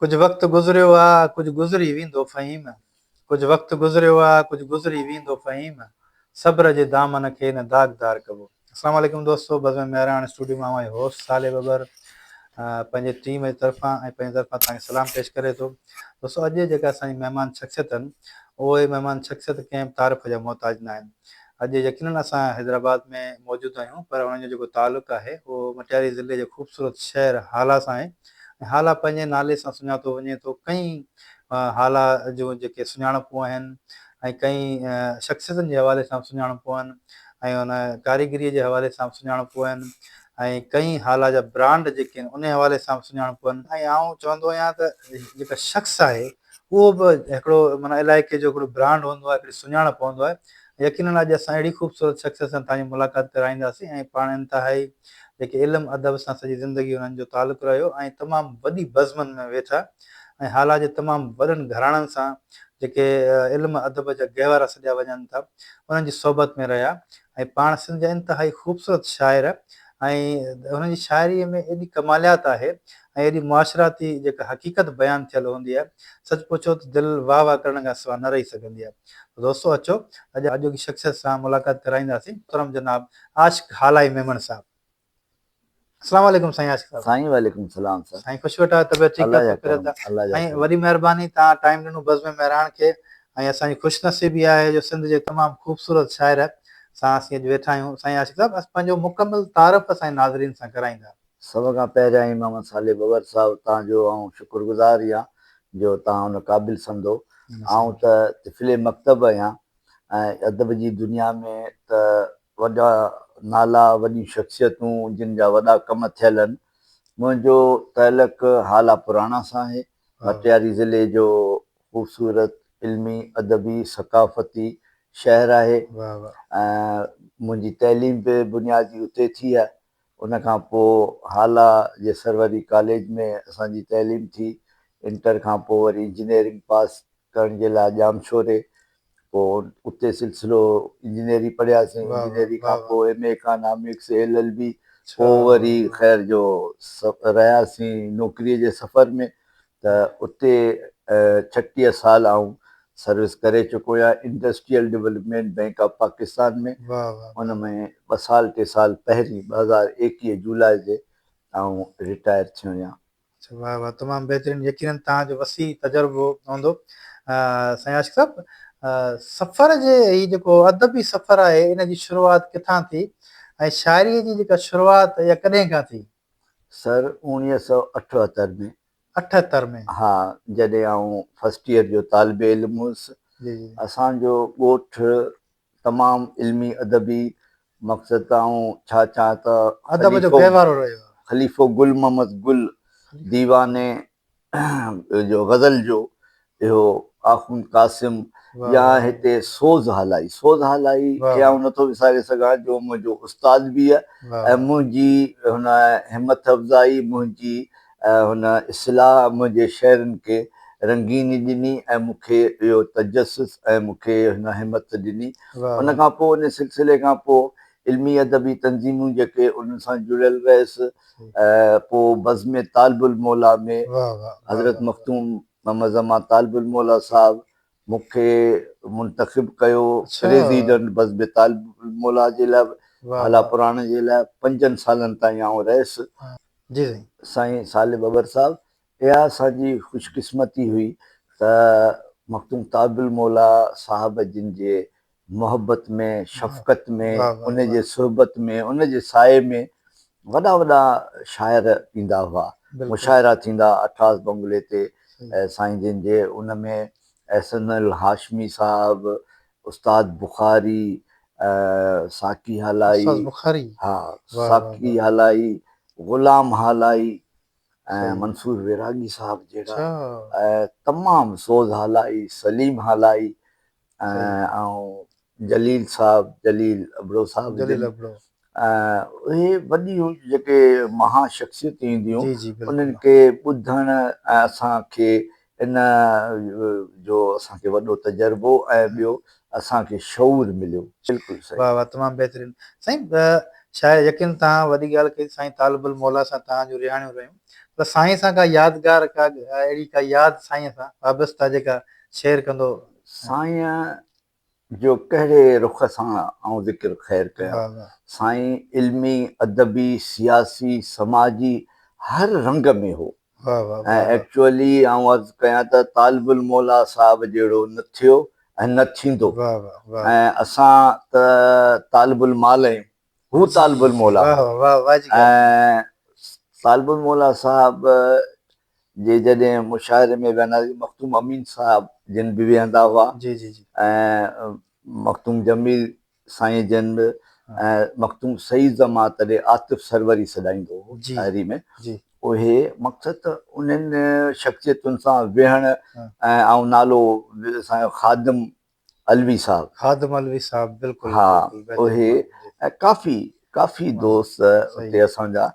ڪجهه وقت گذريو آ ڪجهه گذري ويندو فهيم ڪجهه وقت گذريو آ ڪجهه گذري ويندو فهيم صبر جي دامن کي نه داغدار ڪبو. اسلام عليڪم دوستو بزم مهراڻ اسٽوڊيو مان اوهان جو هوسٽ صالح ٻٻر پنهنجي ٽيم جي طرفان ۽ پنهنجي طرفان توهان کي سلام پيش ڪري ٿو. دوستو اڄ جيڪا اسان جي مهمان شخصيت آهن اهي مهمان شخصيت ڪنهن به تعارف جا محتاج نه آهن. اڄ يقينن اسان حيدرآباد ۾ موجود آهيون پر انهن جو جيڪو تعلق آهي اهو مٽياري ضلعي جي خوبصورت شهر هالا سان آهي ۽ هالا پنهنجي نالي سان سڃاتو وڃي ٿو ڪئين هالا جون جيڪي سڃاڻپون آهن ۽ ڪئين شخصيتن جي حوالي سان به سڃاڻپون آهن ۽ ان ڪاريگري جي حوالي سان به سڃاڻپون آهن ۽ ڪئين هالا جا برانڊ جيڪي آهن انهي حوالي سان به سڃاڻپون آهن ۽ آئون چوندو آهيان ته جيڪا شخص آهي اهو به هڪڙو معنيٰ علائقي جو هڪڙو برانڊ هوندو آهي، هڪڙي سڃاڻپ هوندو آهي. يقينن اڄ اسان اهڙي خوبصورت شخصيت سان توهان جي ملاقات ڪرائينداسين ۽ پاڻ انتهائي جيڪي علم ادب سان سڄي زندگي انهن جو تعلق رهيو ۽ تمام وڏي بزمن ۾ ويٺا ۽ هالا جي تمام وڏن گهراڻن سان جيڪي علم ادب جا گهوارا سڏيا وڃن ٿا انهن جي صحبت ۾ رهيا ۽ پاڻ سنڌ جا انتهائي خوبصورت شاعر ۽ هن جي شاعريء ۾ ايڏي ڪماليات آهي ۽ ايڏي معاشراتي جيڪا حقيقت بيان ٿيل هوندي آهي، سچ پڇو ته دل واهه واهه ڪرڻ کان سواء نه رهي سگهندي آهي. ته دوستو اچو اڄ اڄوڪي شخصيت سان ملاقات ڪرائينداسين، محترم جناب عاشق هالائي ميمڻ صاحب. السلام عليڪم سائين عاشق صاحب. سائين وعليڪم السلام سر. سائين خوش ويٺا آهيو طبيعت ٺيڪ الله آهي جا سڀ خيريت ڪرم آهي. الله جا سائين ڪرم. وڏي مهرباني توهان ٽائيم ڏنو بزم مهراڻ کي ۽ اسان جي خوش نصيبي آهي جو سنڌ جي تمام خوبصورت شاعر سان اسين اڄ ويٺا آهيون. سائين عاشق صاحب پنهنجو مڪمل تعارف اسان جي ناظرين سان ڪرائيندا. سڀ کان پهريائين محمد صالح ٻٻر صاحب توهان جو آئون شڪر گذار آهيان جو توهان ان قابل سمجهو. آئون ته طفل مڪتب آهيان ۽ ادب جي دنيا ۾ ته وڏا نالا وڏيون شخصيتون جن جا وڏا ڪم ٿيل آهن. منهنجو تعلق هالا پراڻا سان آهي. مٽياري ضلعي جو خوبصورت علمي، ادبي، ثقافتي شهر آهي ۽ منهنجي تعليم به بنيادي اتي ٿي آهي. ان کان پوء هالا جي سروري ڪاليج ۾ اسان جي تعليم ٿي. انٽر کان پوء وري انجنيئرنگ پاس ڪرڻ جي لاء ڄامشوري پوء اتي سلسلو انجنيئري پڙهياسين، انجنيئري کان پوء M A economics, L L B, پوء وري خير جو رهياسين نوڪريء جي سفر ۾ ته اتي 36 سال آئون سروس ڪري چڪو آهيان industrial development bank of Pakistan ۾، ان ۾ ٻه سال ٽي سال پهرين 2021 جولاء جي آئون رٽائر ٿيو آهيان. اڇا واه واه تمام بهترين يقينن توهان جو وسيع تجربو هوندو سائين عاشق صاحب سفر جي هي جيڪو ادبي سفر آهي ان جي شروعات ڪٿان ٿي ۽ شاعري جي جيڪا شروعات يا ڪڏهن کان ٿي؟ سر 1978 ۾. 78 ۾. ها جڏهن آئون فرسٽ ايئر جو طالب علم هيس. جي جي. اسان جو ڳوٺ تمام علمي ادبي مقصد ته آئون ڇا چان ته ادب جو گهوارو رهيو. خليفو گل محمد گل ديوان جو غزل جو اهو آخوند قاسم يا هتي سوز هالائي سوز هالائي کي آئون نٿو وساري سگهان جو منهنجو استاد به ۽ منهنجي هن همٿ افزائي منهنجي هن اصلاح منهنجي شعرن کي رنگيني ڏني ۽ مون کي اهو تجسس ۽ مون کي هن همٿ ڏني. ان کان پوء ان سلسلي کان پوء علمي ادبي تنظيمون جيڪي انهن سان جڙيل رهيس. پوء بزم طالب الموليٰ ۾ حضرت مخدوم محمد زمان طالب الموليٰ صاحب مون کي منتخب ڪيو پريزيڊنٽ بزم طالب الموليٰ جي لاء هالا پراڻي جي لاء پنجن سالن تائين آئون رهيس. جي سائين. سائين صالح ٻٻر صاحب اها اسان جي خوش قسمتي هئي ته مخدوم طالب الموليٰ صاحب جن جي محبت ۾ شفقت ۾ ان جي صحبت ۾ ان جي سايي ۾ وڏا وڏا شاعر ايندا هئا مشاعرا ٿيندا اٺاس بنگلي تي سائين جن جي ان ۾ احسن الهاشمي صاحب استاد بخاري، ساقي هالائي، استاد بخاري، ها ساقي هالائي، غلام هالائي ۽ منصور ويراڳي صاحب جهڙا تمام سوز هالائي، سليم هالائي ۽ جليل صاحب، جليل ابڙو صاحب جليل ابڙو اهي وڏيون جيڪي مها شخصيتون اينديون انهن کي ٻڌڻ ۽ اسان کي ان جو اسان کي وڏو تجربو ۽ ٻيو اسان کي شعور مليو. بلڪل صحيح. واه واه تمام بهترين سائين شاعر يقين توهان وڏي ڳالهه ڪئي سائين طالب الموليٰ سان توهان جون رهاڻيون رهيون. پر سائين سان ڪا يادگار ڪا اهڙي ڪا ياد سائين سان وابسته جيڪا شيئر ڪندو. سائين جو ڪهڙي رخ سان آئون ذڪر خير ڪيان. سائين علمي، ادبي، سياسي، سماجي هر رنگ ۾ هو ۽ ايڪچوئلي آئون عرض ڪيان ته طالب الموليٰ صاحب جهڙو نه ٿيو ۽ نه ٿيندو ۽ اسان ته طالب المال آهيون هو طالب الموليٰ هو ۽ طالب الموليٰ صاحب جي جڏهن مشاعري ۾ ويهنداسين مخدوم امين صاحب جن به ويهندا هئا ۽ مخدوم جميل سائين جن به ۽ مخدوم سعيد زمان تڏهن عاطف سروري سڏائيندو هو شاعري ۾ اهي مقصد ته انهن شخصيتن سان ويهڻ ۽ آئون نالو اسان جو خادم علوي صاحب. خادم علوي صاحب بلڪل ها اهي ۽ ڪافي ڪافي دوست اتي اسان جا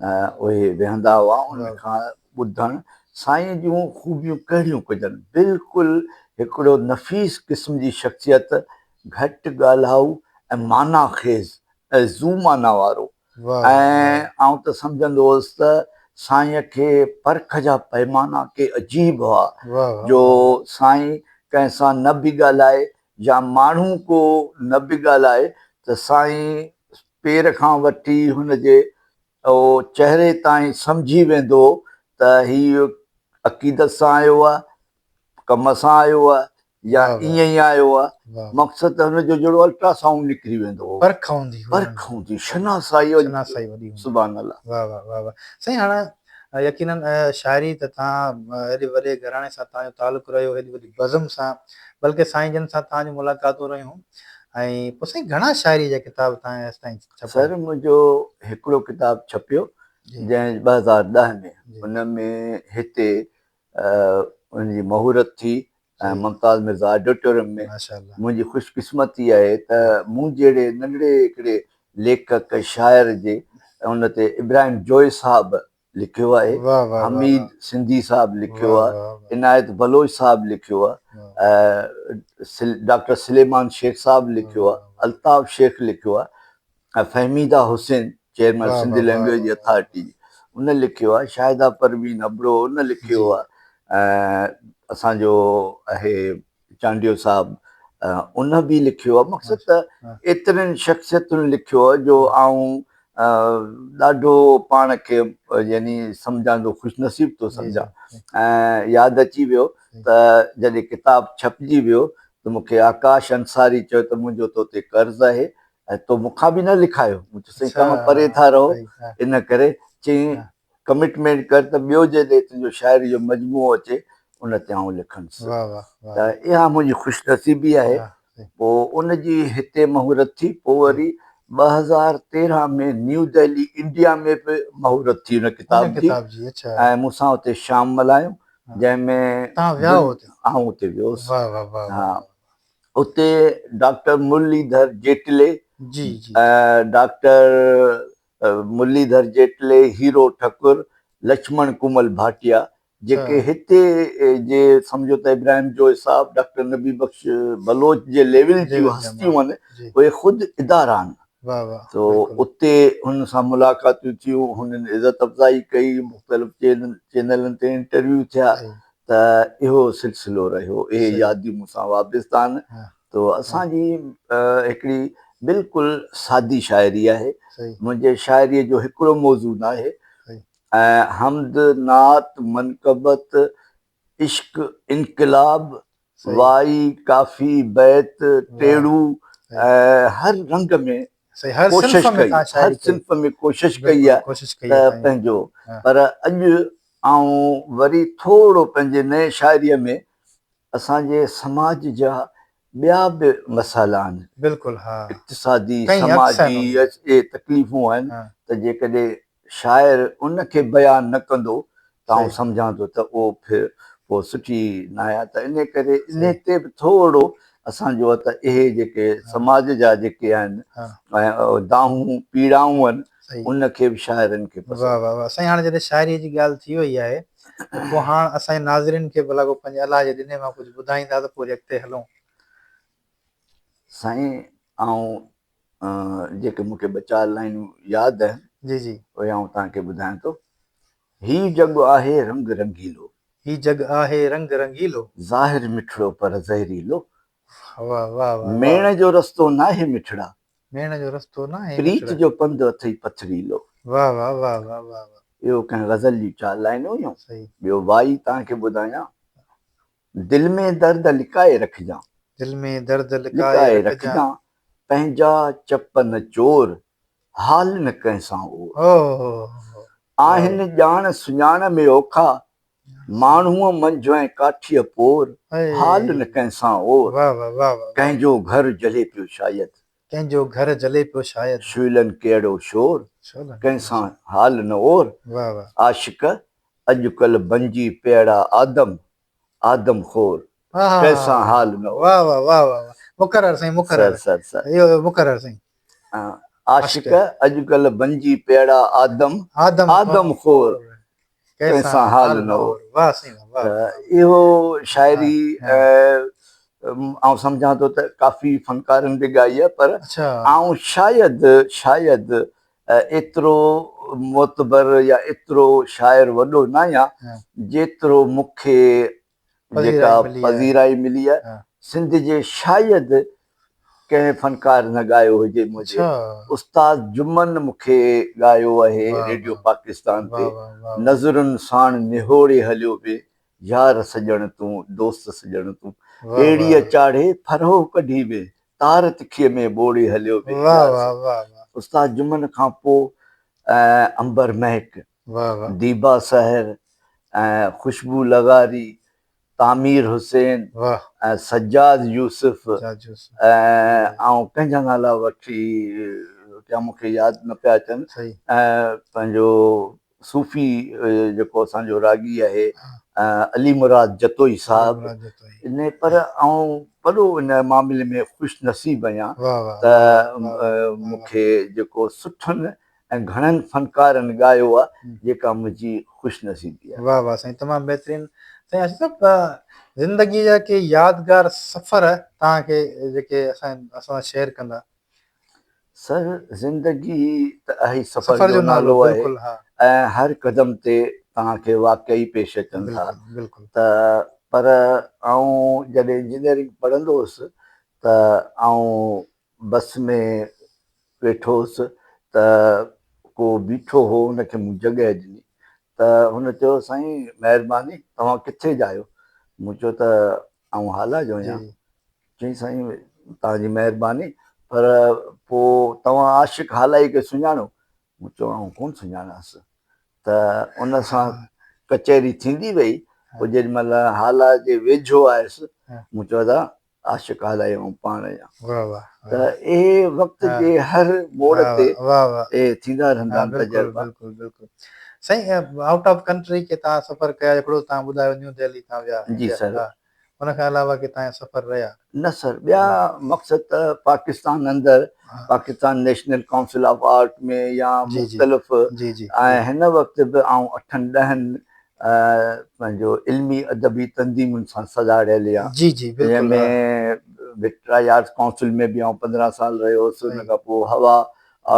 اهي ويهندا هئا انهن کان ٻڌڻ سائين جون خوبيون ڪهڙيون ڪجن بلڪل هڪڙو نفيس قسم جي شخصيت گهٽ ڳالهائو ۽ معنيٰ خيز ۽ ذو معنيٰ وارو ۽ آئون ته سمجهندو هوس ته سائينء کي پرک جا پيمانا ڪي عجيب هئا جو سائين ڪنهن سان نه به ڳالهائي يا ماڻهو ڪو نه به ڳالهائي ته سائين پير کان وٺي هن جي چهري تائين سمجهي ويندو هو ته هي عقيدت سان آيو آهي، ڪم سان آيو آهي يا ائين ئي آيو آهي. مقصد ته هن جو جهڙو الٽرا سائونڊ نڪري ويندو هو. پرک هوندي هئي. پرک هوندي شناسائي شناسائي وڏي هوندي. سبحان الله. واه واه واه واه سائين هاڻ يقينن شاعري ته توهان هيڏي وڏي گهراڻي سان توهان جو تعلق رهيو هيڏي وڏي بزم سان بلڪه سائين جن سان توهان جون ملاقاتون رهيون ۽ پوء سائين گهڻا شاعري جا ڪتاب توهان هيستائين ڇپيا؟ سر منهنجو هڪڙو ڪتاب ڇپيو جنهن 2010 ۾ ان ۾ هتي ان جي مهورت ٿي ۽ ممتاز مرزا آڊيٽوريم ۾ منهنجي خوش قسمتي آهي ته مون جهڙي ننڍڙي هڪڙي ليکڪ شاعر جي ان تي ابراهيم جويي صاحب لکيو آهي، حميد سنڌي صاحب لکيو آهي، عنايت بلوچ صاحب لکيو آهي، ڊاڪٽر سليمان شيخ صاحب لکيو آهي، الطاف شيخ لکيو آهي ۽ Fahmida Hussain chairman Sindh language authority جي ان لکيو آهي، شاهده پروين ابڙو ان لکيو آهي ۽ اسان جو اهي چانڊيو صاحب ان به لکيو آهي. مقصد ته ايترين شخصيتن لکيو آهي جو آئون ڏاڍو پاڻ کي يعني سمجهان ٿو خوش نصيب ٿو سمجهان ۽ ياد اچي ويو ته جڏهن ڪتاب ڇپجي ويو ته مون کي آڪاش انصاري چيو ته منهنجو تو تي قرض آهي ۽ تو مون کان به نه لکايو. مون چيو سائين توهان پري ٿا رهو ان ڪري. چيائين ڪمٽمينٽ ڪر ته ٻيو جڏهن تنهنجو شاعري جو مجموعو اچي ان تي آئون لکندس. ته اها منهنجي خوش نصيبي آهي. پوء ان جي هتي مهورت ٿي. پوء وري 2013 ۾ نيو دهلي انڊيا ۾ به مهورت ٿي ان ڪتاب جي ۽ مون سان اتي شام ملهايون جنهن ۾ آئون اتي ويو هوس. ها اتي ڊاڪٽر مرليڌر جيٽلي، ڊاڪٽر مرليڌر جيٽلي، هيرو ٺڪر، لڇمڻ ڪومل ڀاٽيا جيڪي هتي جي سمجهو ته ابراهيم جويي صاحب، ڊاڪٽر نبي بخش بلوچ جي ليول جون هستيون آهن اهي خود ادارا آهن تو اتي هن سان ملاقاتون ٿيون، هنن عزت افزائي ڪئي، مختلف چينلن تي انٽرويو ٿيا ته اهو سلسلو رهيو، اهي ياديون مون سان وابسته آهن. ته اسان جي هڪڙي بلڪل سادي شاعري آهي. منهنجي شاعريء جو هڪڙو موضوع ناهي ۽ حمد، نعت، منقبت، عشق، انقلاب، وائي، ڪافي، بيت، ٽيڙو ۽ هر رنگ ۾ ڪوشش ڪئي، هر صنف ۾ ڪوشش ڪئي آهي ته پنهنجو پر اڄ آئون وري ٿورو پنهنجي نئين شاعريء ۾ اسان جي سماج جا ٻيا به مسئلا آهن، بلڪل ها اقتصادي، سماجي اهي تڪليفون آهن ته جيڪڏهن شاعر ان کي بيان نه ڪندو ته آئون سمجهان ٿو ته اهو پھر پوء سٺي ناهي ته انهي ڪري انهي تي به ٿورو اسان جو ته اهي جيڪي سماج جا جيڪي آهن ۽ دانهون پيڙائون آهن ان کي به شاعرن کي پسند. واه واه واه سائين هاڻي جڏهن شاعري جي ڳالهه ٿي وئي آهي ته پوء هاڻ اسان جي ناظرين کي ڀلا ڪو پنهنجي الله جي ڏني مان ڪجهه ٻڌائيندا ته پوء وري اڳتي هلون. سائين آئون جيڪي مون کي ٻه چار لائنون ياد آهن جي جي اهي آئون توهان کي ٻڌايان ٿو. هي جڳ آهي رنگ رنگيلو. هي جڳ آهي رنگ رنگيلو. ظاهر مٺڙو پر زهريلو. واه واه واه. ميڻ جو رستو ناهي مٺڙا. ميڻ جو رستو ناهي مٺڙا. پريت جو پنڌ اٿئي پٿريلو. واه واه واه واه واه واه. اهو ڪنهن غزل جون چار لائنون هيون. صحيح. ٻيو وائي توهان کي ٻڌايان. دل ۾ درد لڪائي رکجان. دل ۾ درد لڪائي رکجان. پنهنجا چپ نه چور، حال نه ڪنهن سان اور. آهن ڄاڻ سڃاڻ ۾ اوکا، ماڻهوء منجهه ۽ ڪاٺيء پور، حال نه ڪنهن سان اور. ڪنهن جو گهر جلي پيو شايد. ڪنهن جو گهر جلي پيو شايد. شعلن ڪهڙو شور، ڪنهن سان حال نه اور. عاشق اڄڪلهه بنجي پيئڙا آدم، آدم خور، ڪنهن سان حال نه اور. واه واه واه واه مقرر سائين مقرر سر سر اهو مقرر سائين. عاشق اڄڪلهه بنجي پيئڙا آدم، آدم خور، ڪنهن سان حال نه اور. واه سائين واه. ته اهو شاعري آئون سمجهان ٿو ته ڪافي فنڪارن به ڳائي آهي پر آئون شايد شايد ايترو معتبر يا ايترو شاعر وڏو نه آهيان جيترو مون کي جيڪا پذيرائي ملي آهي سنڌ جي شايد ڪنهن فنڪار نه ڳايو هجي منهنجي استاد جمن مون کي ڳايو آهي ريڊيو پاڪستان تي نظرن ساڻ نهوڙي هليو وي يار سڄڻ تون دوست سڄڻ تون ٻيڙيء چاڙهي ڦرهو ڪڍي وي تار تکيء ۾ ٻوڙي هليو وي استاد جمن کان پوء عنبر مهڪ ديبا سحر ۽ خوشبو لغاري، تعمير حسين ۽ سجاد يوسف ۽ آئون ڪنهن جا نالا وٺي ڪيان مون کي ياد نه پيا اچن ۽ پنهنجو صوفي جيڪو اسان جو راڳي آهي علي مراد جتوئي صاحب ان پر آئون وڏو ان معاملي ۾ خوش نصيب آهيان ته مون کي جيڪو سٺن ۽ گهڻن فنڪارن ڳايو آ جيڪا منهنجي خوش نصيبي آ. واه واه سائين تمام بهترين سائين آشيش صاحب زندگي جا ڪي يادگار سفر توهان کي جيڪي اسان اسان سان شيئر ڪندا. سر زندگي ته اهي سفر جو نالو آهي ۽ هر قدم تي توهان کي واقعا ئي پيش اچن ٿا ته پر آئون جڏهن انجنيئرنگ پڙهندو هوس ته آئون بس ۾ ويٺو هوس ته ڪو بيٺو هو ان کي مون جڳهه ڏني ته هن چيو سائين مهرباني توهان ڪٿي جا آهيو؟ مون چيو ته آئون هالا جو آهيان. چيائين سائين توهان جي مهرباني پر پوء توهان عاشق هالائي کي سڃاڻو؟ مون چيو آئون ڪونه سڃاڻانس ته ان سان ڪچهري ٿيندي وئي پوء جيڏي مهل هالا جي ويجهو آيس مون چيو ادا عاشق هالائي آئون پاڻ آهيان ته اهي وقت جي هر موڙ تي اهي ٿيندا رهندا آهن تجربا. بلڪل بلڪل سائين آئوٽ آف ڪنٽري ڪي تان سفر ڪيا هڪڙو تان ٻڌايو نيو دهلي تان ويا جي سر ان کان علاوه ڪي تان سفر رهيا؟ نه سر ٻيا مقصد ته پاڪستان اندر Pakistan national council of art ۾ يا مختلف ۽ هن وقت به آئون اٺن ڏهن پنهنجو علمي ادبي تنظيمن سان سلهاڙيل آهيان جي جي بلڪل جنهن ۾ وڪٽرا آرٽس ڪائونسل ۾ به آئون 15 سال رهيو هوس ان کان پوء هوا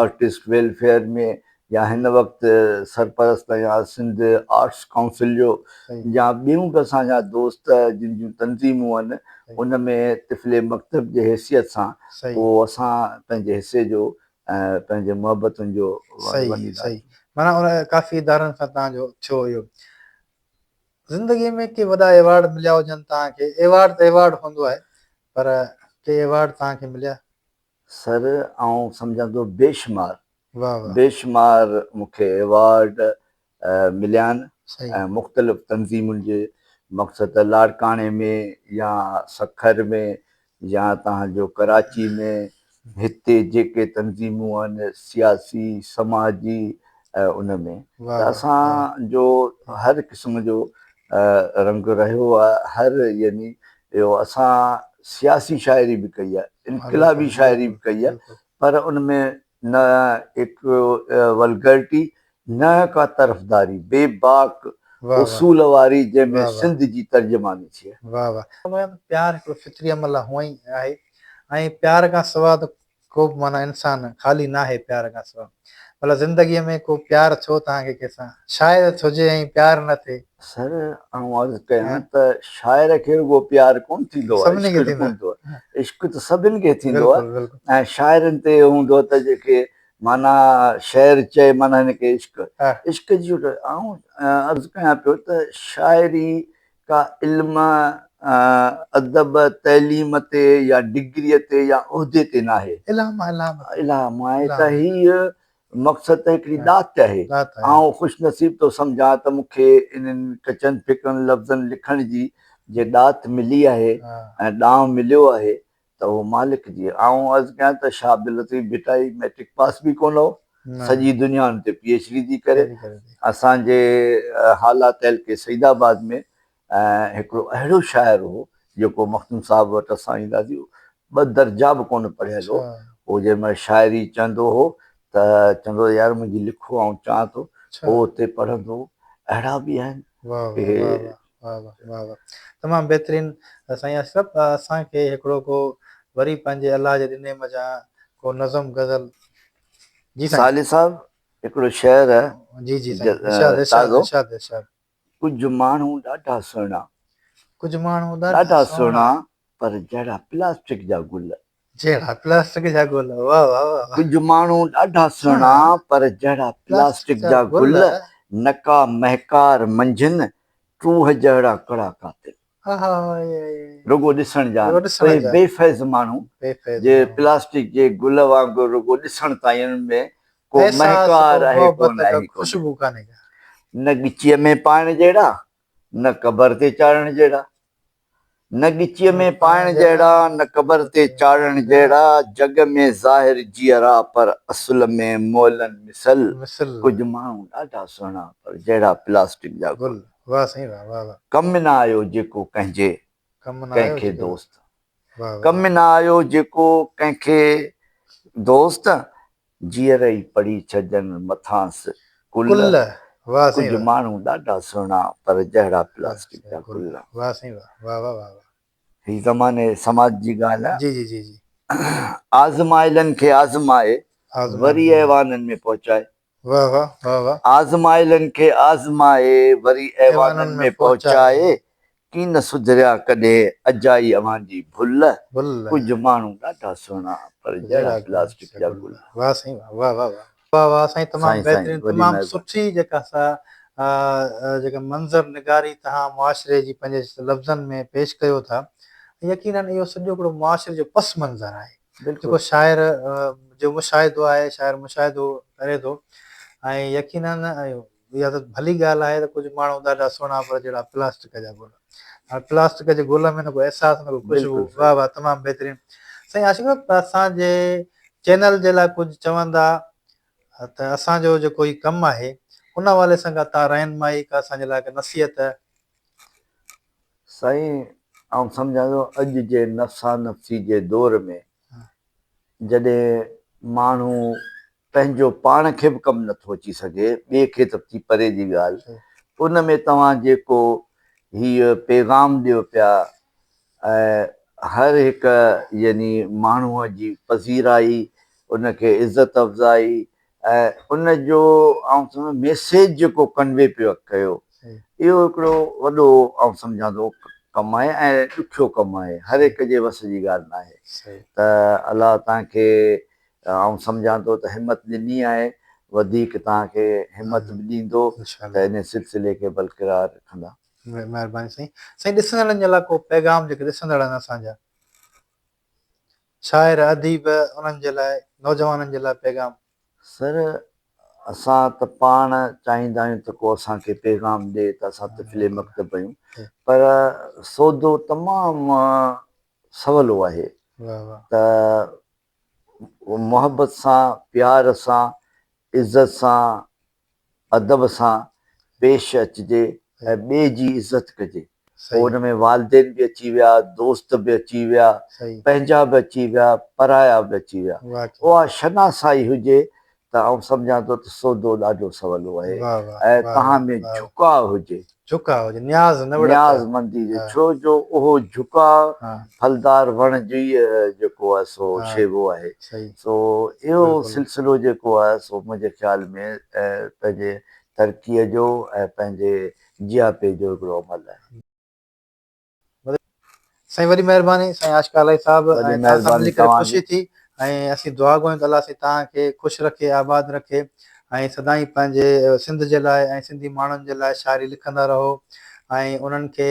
آرٽسٽ ويلفيئر ۾ يا هن وقت سرپرست آهيان سنڌ آرٽس ڪائونسل جو يا ٻيون به اسان جا دوست جن جون تنظيمون آهن ان ۾ طفل مڪتب جي حيثيت سان پوء اسان پنهنجي حصي جو ۽ پنهنجي محبتن جو صحيح صحيح معنيٰ ان ڪافي ادارن سان توهان جو ٿيو اهو زندگي ۾ ڪي وڏا ايوارڊ مليا هجن توهان کي ايوارڊ ته ايوارڊ هوندو آهي پر ڪي ايوارڊ توهان کي مليا؟ سر آئون سمجهان ٿو بيشمار بيشمار مون کي ايوارڊ مليا آهن ۽ مختلف تنظيمن جي مقصد ته لاڙڪاڻي ۾ يا سکر ۾ يا توهان جو ڪراچي ۾ هتي جيڪي تنظيمون آهن سياسي سماجي ۽ ان ۾ ته اسان جو هر قسم جو رنگ رهيو آهي هر يعني اهو اسان سياسي شاعري به ڪئي آهي انقلابي شاعري به ڪئي آهي پر ان ۾ نه هڪ ولگرٽي نه ڪا طرفداري بي باڪ اصول واري جنهن ۾ سنڌ جي ترجماني ٿئي. واه واه پيار هڪڙو فطري عمل آهي هونئن ئي آهي ۽ پيار کان سوا ته ڪو به معنيٰ انسان خالي ناهي پيار کان سوا. ڀلا زندگيء ۾ ڪو پيار ٿيو توهان کي ڪنهن سان؟ شاعر هجي ۽ پيار نه ٿئي. سر آئون عرض ڪيان ته شاعر کي رڳو پيار ڪونه ٿيندو آهي، سڀني کي عشق ٿيندو ڪونه ٿيندو آهي، عشق ته سڀني کي ٿيندو آهي بلڪل بلڪل. ۽ شاعرن تي اهو هوندو آهي ته جيڪي معنيٰ شعر چئي معنيٰ هن کي عشق عشق جي آئون عرض ڪيان پيو ته شاعري ڪا علم، ادب، تعليم تي يا ڊگريء تي يا عهدي تي ناهي. الهام آهي، الهام. الهام آهي ته هيء مقصد ته هڪڙي ڏات آهي. آئون خوش نصيب ٿو سمجهان ته مون کي انهن ڪچن ڦڪن لفظن لکڻ جي جي ڏات ملي آهي ۽ ڏانء مليو آهي ته اهو مالڪ جي. آئون عرض ڪيان ته شاهه عبداللطيف ڀٽائي مئٽرڪ پاس به ڪونه هو، سڄي دنيا ان تي پي ايڇ ڊي ٿي ڪري. اسان جي هالا تعلقي سعيد آباد ۾ هڪڙو اهڙو شاعر هو جيڪو مخدوم صاحب وٽ اسان اينداسين، ٻه درجا به ڪونه پڙهيل هو، هو جنهن مهل شاعري چوندو هو ته چوندو هو يار منهنجي لکو آئون چوان ٿو، هو اتي پڙهندو هو. اهڙا به آهن. واهه واهه واهه واهه واهه تمام بهترين سائين اشرف اسان کي هڪڙو ڪو وري پنهنجي الله جي ڏني مجان ڪو نظم غزل جي سائين. صالح صاحب هڪڙو شعر جي جي سائين ارشاد ارشاد ارشاد ارشاد. ڪجهه ماڻهو ڏاڍا سهڻا. ڪجهه ماڻهو ڏاڍا سهڻا پر جهڙا پلاسٽڪ جا گل. جهڙا پلاسٽڪ جا گل واه واه واه. ڪجهه ماڻهو ڏاڍا سهڻا پر جهڙا پلاسٽڪ جا گل نه ڪا مهڪار منجهن ٽوهه جهڙا ڪڙا قاتل. رڳو ڏسڻ جا اهي بي فيض ماڻهو جي پلاسٽڪ جي گل وانگر رڳو ڏسڻ تائين انهن ۾ ڪو مهڪار آهي ڪونه آهي ڪونه. نه ڳچيء ۾ پائڻ جهڙا نه قبر تي چاڙهڻ جهڙا. نه ڳچيء ۾ پائڻ جهڙا، نه قبر تي چاڙهڻ جهڙا، جڳ ۾ ظاهر جيئرا پر اصل ۾ مئلن مثل، ڪجهه ماڻهو ڏاڍا سهڻا پر جهڙا پلاسٽڪ جا گل. ڪم نه آيو جيڪو ڪنهن جي ڪنهن کي دوست. ڪم نه آيو جيڪو ڪنهن کي دوست، جيئري ئي پڙهي ڇڏجن مٿانس ڪل. ڪجهه ماڻهو ڏاڍا سهڻا پر جهڙا پلاسٽڪ جا گل. هي زماني سماج جي ڳالهه آهي. آزمايلن کي آزمائي وري ايوانن ۾ پهچائي. آزمايلن کي آزمائي وري ايوانن ۾ پهچائي. ڪين سڌريا ڪڏهن اجائي اوهان جي ڀل. ڪجهه ماڻهو ڏاڍا سهڻا پر جهڙا پلاسٽڪ جا گل. واه سائين واه واه واه واه واه سائين تمام بهترين تمام سٺي جيڪا سا جيڪا منظر نگاري توهان معاشري جي پنهنجي لفظن ۾ پيش ڪيو ٿا يقينن اهو سڄو هڪڙو معاشري جو پس منظر آهي جيڪو شاعر جو مشاهدو آهي شاعر مشاهدو ڪري ٿو ۽ يقينن اها ته ڀلي ڳالهه آهي ته ڪجهه ماڻهو ڏاڍا سهڻا پر جهڙا پلاسٽڪ جا گل. هاڻي پلاسٽڪ جي گل ۾ نه ڪو احساس نه ڪو خوشبو. واه واه تمام بهترين. سائين عاشق صاحب اسان جي چينل جي لاء ڪجهه چوندا ته اسان جو جيڪو هي ڪم آهي ان حوالي سان ڪا تان رهنمائي ڪا اسان جي لاء ڪا نصيحت. سائين آئون سمجهان ٿو اڄ جي نفسا نفسي جي دور ۾ جڏهن ماڻهو پنهنجو پاڻ کي به ڪم نٿو اچي سگهي، ٻئي کي ته ٿي پري جي ڳالهه، ان ۾ توهان جيڪو هيء پيغام ڏيو پيا ۽ هر هڪ يعني ماڻهوء جي پذيرائي، ان کي عزت افزائي ۽ ان جو آئون سمجهان ميسيج جيڪو ڪنوي پيو ڪيو اهو هڪڙو وڏو آئون سمجهان ٿو ڪم آهي ۽ ڏکيو ڪم آهي هر هڪ جي وس جي ڳالهه نه آهي ته الله توهان کي آئون سمجهان ٿو ته همت ڏني آهي وڌيڪ توهان کي همت به ڏيندو ته ان سلسلي کي برقرار رکندا. مهرباني سائين. سائين ڏسندڙن جي لاء ڪو پيغام جيڪي ڏسندڙ آهن اسان جا. شاعر اديب انهن جي لاء نوجوانن جي لاء پيغام. سر اسان ته پاڻ چاهيندا آهيون ته ڪو اسان کي پيغام ڏي ته اسان طفل مڪتب آهيون پر سودو تمام سولو آهي ته محبت سان پيار سان عزت سان ادب سان پيش اچجي ۽ ٻئي جي عزت ڪجي. پوء ان ۾ والدين به اچي ويا، دوست به اچي ويا، پنهنجا به اچي ويا، پرايا به اچي ويا. اها شناسائي هجي ته آئون سمجهان ٿو ته سودو ڏاڍو سولو آهي ۽ توهان ۾ جهڪاء هجي. جهڪاء هجي، نياز نه وڙهت. نياز مندي هجي، ڇو جو اهو جهڪاء ڦلدار وڻ جو ئي جيڪو آهي سو شيوو آهي. سو اهو سلسلو جيڪو آهي سو منهنجي خيال ۾ پنهنجي ترقيء جو ۽ پنهنجي جياپي جو هڪڙو عمل آهي. سائين وڏي مهرباني سائين عاشق علائي صاحب ۽ توهان سان ملي ڪري خوشي ٿي ۽ اسين دعا گو آهيون ته الله سائين توهان کي خوش رکي آباد رکي ۽ سدائين پنهنجي سنڌ جي لاء ۽ سنڌي ماڻهن جي لاء شاعري لکندا رهو ۽ انهن کي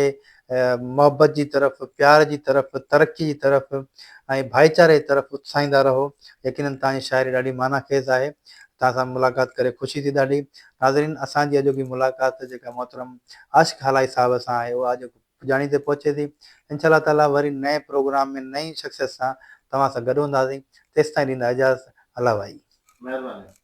محبت جي طرف پيار جي طرف ترقي جي طرف ۽ ڀائيچاري جي طرف اتساهيندا رهو يقينن توهان جي شاعري ڏاڍي معنيٰ خيز آهي توهان سان ملاقات ڪري خوشي ٿي ڏاڍي ناظرين اسان جي اڄوڪي ملاقات جيڪا محترم عاشق هالائي صاحب سان آهي اها اڄ پڄاڻي تي پهچي ٿي. انشاء الله تعاليٰ وري نئين پروگرام ۾ نئين شخصيت سان توهان سان گڏ هونداسين. تيستائين ڏيندا اجازت. الله وائي. مهرباني.